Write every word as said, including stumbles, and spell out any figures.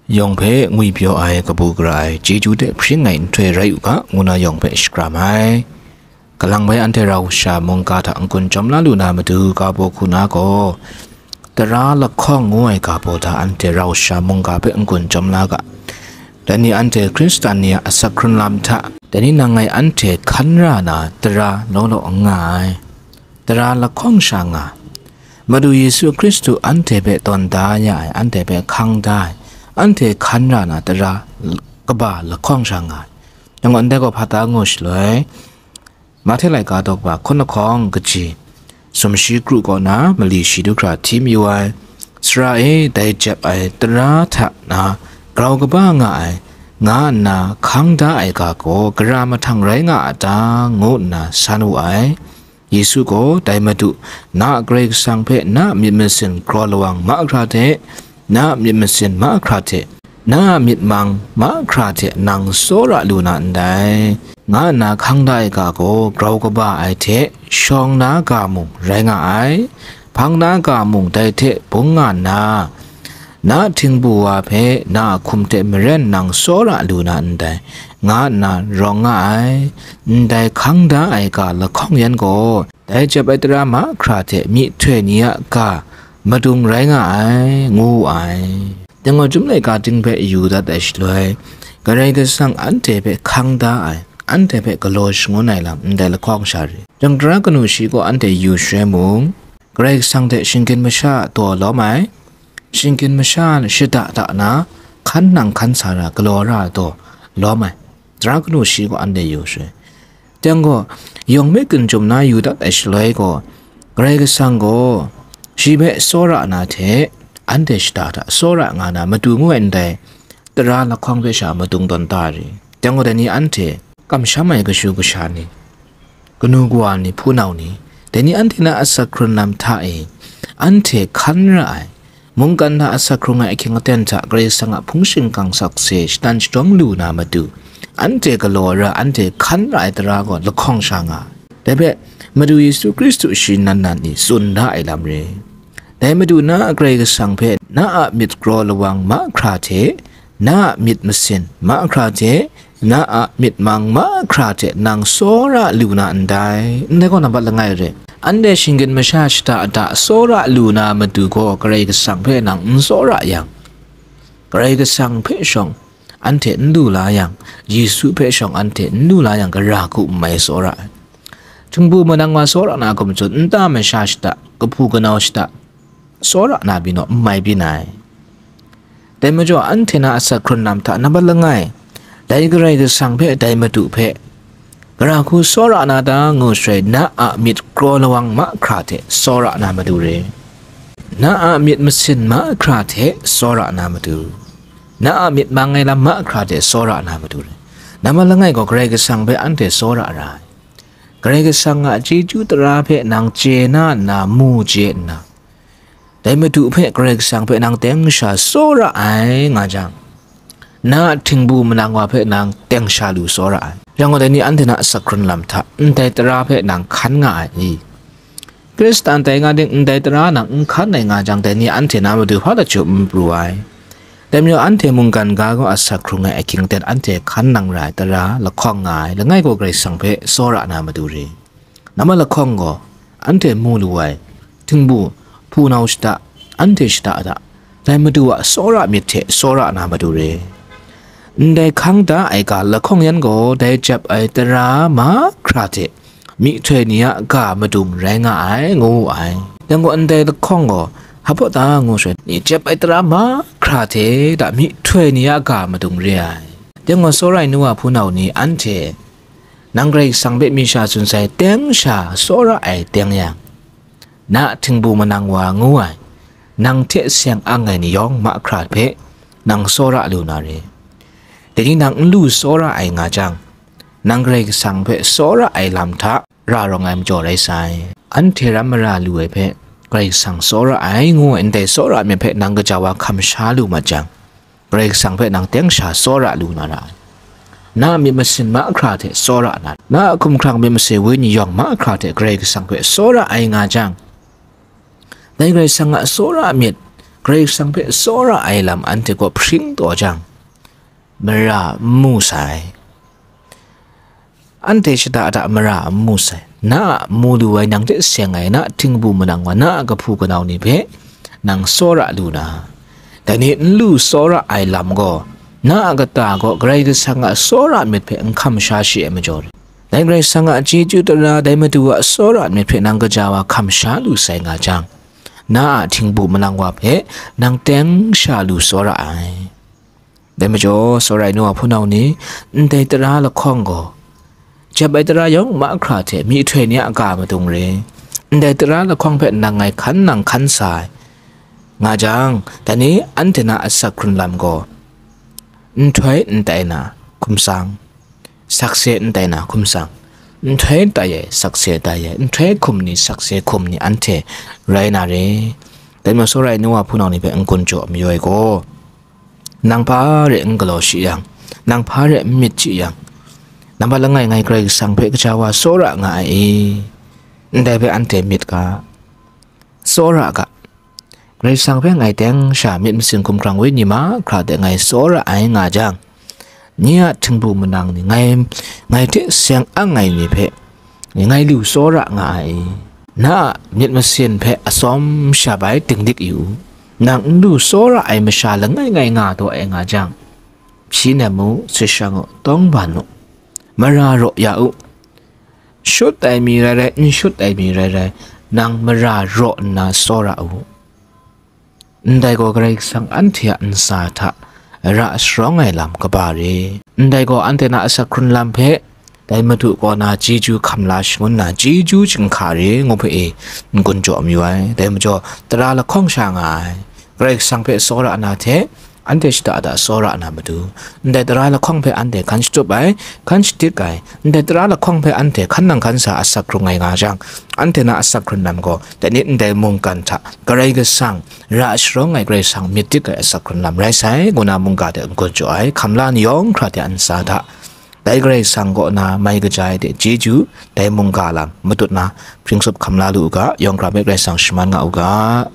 Yawng hpe ngwipyaw ai kabu gara ai chyeju hte hpring ai nhtoi rai u ga, ngu na yawng hpe shakram ai. Kalang bai anhte rau sha mungga hta n-gun chyawm la lu na matu, ga baw hku na gaw, tara lahkawng ngu ai ga baw hta anhte rau sha mungga hpe n-gun chyawm la ga. Dai ni anhte Hkristan ni a asak hkrun lam hta, dai ni nangai anhte hkan ra na tara law law n nga ai. Tara lahkawng sha nga, Madu Yesu Hkristu anhte hpe tawn da ya ai, anhte hpe hkang da ai, anhte hkan ra na tara kaba lahkawng sha nga ai. Dai gaw ndai gaw hpa ta ngu shaloi, Mahte laika daw kaba hkun lahkawng kaji, sumshi kru kaw na mali shi du hkra hti mayu ai, sara e dai jep ai tara hta na grau kaba nga ai, nga nna hkang da ai ga gaw gara mahtang rai nga a ta, ngu nna san wu ai. Yesu gaw dai Madu, na a Karai Kasang hpe na a myit masin kraw lawang mahkra hte, na a myit masin mahkra hte, na a myit mang mahkra hte nang tsawra lu na ndai, nga nna hkang da ai ga gaw grau kaba ai hte shawng na ga mung rai nga ai, hpang na ga mung dai hte bung nga nna, na a htingbu wa hpe na a hkum hte maren nang tsawra lu na ndai, nga nna rawng nga ai. Ndai hkang da ai ga lahkawng yan gaw, dai jep ai tara mahkra hte myihtoi ni a ga madung rai nga ai, ngu wu ai. Dai gaw, Chyum laika ting hpe yu dat ai shaloi, Karai Kasang anhte hpe hkang da ai, anhte hpe galaw shangun ai lam ndai lahkawng sha re. Jang tara kanu shi gaw anhte yu shaloi mung, Karai Kasang hte shinggyim masha daw lawm ai, shinggyim masha shada da na, hkan nang hkan sa ra, galaw ra daw lawm ai, tara kanu shi gaw anhte yu shaloi. Dai gaw, yawng hpe gun chyum na yu dat ai shaloi gaw, Karai Kasang gaw shi hpe tsawra na hte, anhte shada hta tsawra nga na matu ngu ai ndai, tara lahkawng hpe sha madung tawn da re. Dai gaw, dai ni anhte kamsham ai kashu kasha ni, kanu kawa ni, hpunau ni, dai ni anhte na asak hkrun lam hta e, anhte hkan ra ai, mungkan hta asak hkrung ai ahkying aten hta Karai Kasang a hpung shingkang sakse shatan shadawng lu na matu, anhte galaw ra, anhte hkan ra ai tara gaw lahkawng sha nga ai. Dai hpe, Madu Yesu Hkristu shi nan nan ni tsun da ai lam re. Dai Madu na a Karai Kasang hpe na a myit kraw lawang mahkra hte, na a myit masin mahkra hte, na a myit mang mahkra hte nang tsawra lu na ndai, ndai gaw nambat langai re. Anhte shinggyim masha shada da tsawra lu na matu gaw Karai Kasang hpe nang n tsawra yang, Karai Kasang hpe shawng anhte n lu la yang, Yesu hpe shawng anhte n lu la yang, gara hku n mai tsawra ai. Htingbu manang wa tsawra na hkum tsun, nta masha shada, kahpu kanau shada, tsawra na byin naw, n mai byin ai. Dai majaw, anhte na asak hkrun lam hta nambat langai, dai Karai Kasang hpe, dai Madu hpe, gara hku tsawra na ta ngu shaloi, na a myit kraw lawang mahkra hte tsawra na matu re. Na a myit masin mahkra hte tsawra na matu, na a myit mang ai lam mahkra hte tsawra na matu re. Nambat langai gaw Karai Kasang hpe anhte tsawra ra ai. Karai Kasang a chyeju tara hpe nang chye na nna, mu chye nna, dai Madu hpe, Karai Kasang hpe nang teng sha tsawra ai nga jang, na a htingbu manang wa hpe nang teng sha lu tsawra ai. Yang gaw, dai ni anhte na asak hkrun lam hta ndai tara hpe nang hkan nga ai i? Hkristan tai nga ding ndai tara nang n hkan ai nga jang, dai ni anhte na matu hpa lachyum n pru ai. Dai majaw, anhte mungkan ga gaw asak hkrung ai ahkying aten anhte hkan nang ra ai tara lahkawng nga ai, langai gaw Karai Kasang hpe tsawra na matu re. Nambat lahkawng gaw, anhte mu lu ai, htingbu, hpunau shada, anhte shada da, dai Madu a tsawra myit hte tsawra na matu re. Ndai hkang da ai ga lahkawng yan gaw, dai jep ai tara mahkra hte myihtoi ni a ga madung rai nga ai, ngu wu ai. Dai gaw, ndai lahkawng gaw, hpa ta ngu shaloi, ni jep ai tara mahkra hte da myihtoi ni a ga madung re ai. Dai gaw, tsawra ai nu wa hpunau ni, anhte nang Karai Kasang hpe mi sha tsun sai teng sha tsawra ai teng yang, na a htingbu manang wa ngu ai, nang hte seng ang ai ni yawng mahkra hpe nang tsawra lu na re. Dai ni nang n lu tsawra ai nga jang, nang Karai Kasang hpe tsawra ai lam hta ra rawng ai majaw rai sai. Anhte ram mara lu ai hpe Karai Kasang tsawra ai ngu ai ndai tsawra myit hpe nang gaja wa hkam sha lu mat jang, Karai Kasang hpe nang teng sha tsawra lu na ra ai. Na a myit masin mahkra hte tsawra na, na a hkumhkrang myit mase wenyi yawng mahkra hte Karai Kasang hpe tsawra ai nga jang, dai Karai Kasang a tsawra myit Karai Kasang hpe tsawra ai lam anhte kaw hpring taw jang, mara n mu sai. Anhte shada da mara n mu sai. Na a mu lu ai nang hte seng ai, na a htingbu manang wa, na a kahpu kanau ni hpe nang tsawra lu na, dai ni n lu tsawra ai lam gaw, na a kata gaw Karai Kasang a tsawra myit hpe n hkam sha shi ai majaw rai. Dai Karai Kasang a chyeju tara, dai Madu a tsawra myit hpe nang gaja wa hkam sha lu sai nga jang, na a htingbu manang wa hpe nang teng sha lu tsawra ai. Dai majaw, tsawra ai nu a hpunau ni, ndai tara lahkawng gaw, jep ai tara yawng mahkra hte myihtoi ni a ga madung re. Ndai tara lahkawng hpe nang ngai hkan nang hkan sa ai, nga jang, dai ni anhte na asak hkrun lam gaw, nhtoi n tai na hkum tsang, sakse n tai na hkum tsang, nhtoi tai ai, sakse tai ai, nhtoi hkum ni, sakse hkum ni anhte rai na re. Dai majaw, tsawra ai nu a hpunau ni hpe n-gun jaw mayu ai gaw, nang hpa re n galaw shi yang, nang hpa re n myit chyi yang, nang hpa langai ngai Karai Kasang hpe kaja wa tsawra nga ai i? Ndai hpe anhte myit ga, tsawra ga. Karai Kasang hpe ngai teng sha myit masin hkumhkrang wenyi mahkra de ngai tsawra ai nga jang, nye a htingbu manang ni ngai, ngai hte seng ang ai ni hpe ngai lu tsawra nga ai. Na a myit masin hpe atsawm sha bai dinglik yu u. Nang n lu tsawra ai masha langai ngai nga taw ai nga jang, hpyi nem u, sashang u, tawng ban u, mara raw ya u. Shut ai mi rai rai, n shut ai mi rai rai, nang mara raw nna tsawra u. Ndai gaw Karai Kasang anhte a ntsa hta ra sharawng ai lam kaba re. Ndai gaw anhte na asak hkrun lam hpe dai Madu kaw na chyeju hkam la shangun na chyeju chyinghka re ngu hpe e n-gun jaw mayu ai. Dai majaw, tara lahkawng sha nga ai Karai Kasang hpe tsawra na hte, anhte shada da tsawra na matu, ndai tara lahkawng hpe anhte hkan shatup ai, hkan shadik ai, ndai tara lahkawng hpe anhte hkan nang hkan sa asak hkrung ai nga jang, anhte na asak hkrun lam gaw, dai ni ndai mungkan hta Karai Kasang ra sharawng ai Karai Kasang myit dik ai asak hkrun lam rai sai, ngu na mungga de n-gun jaw ai, hkam la ni yawng hkra de a ntsa hta, dai Karai Kasang kaw na mai kaja ai de chyeju, dai mungga lam matut na, hpring tsup hkam la lu u ga, yawng hkra hpe Karai Kasang shaman nga u ga.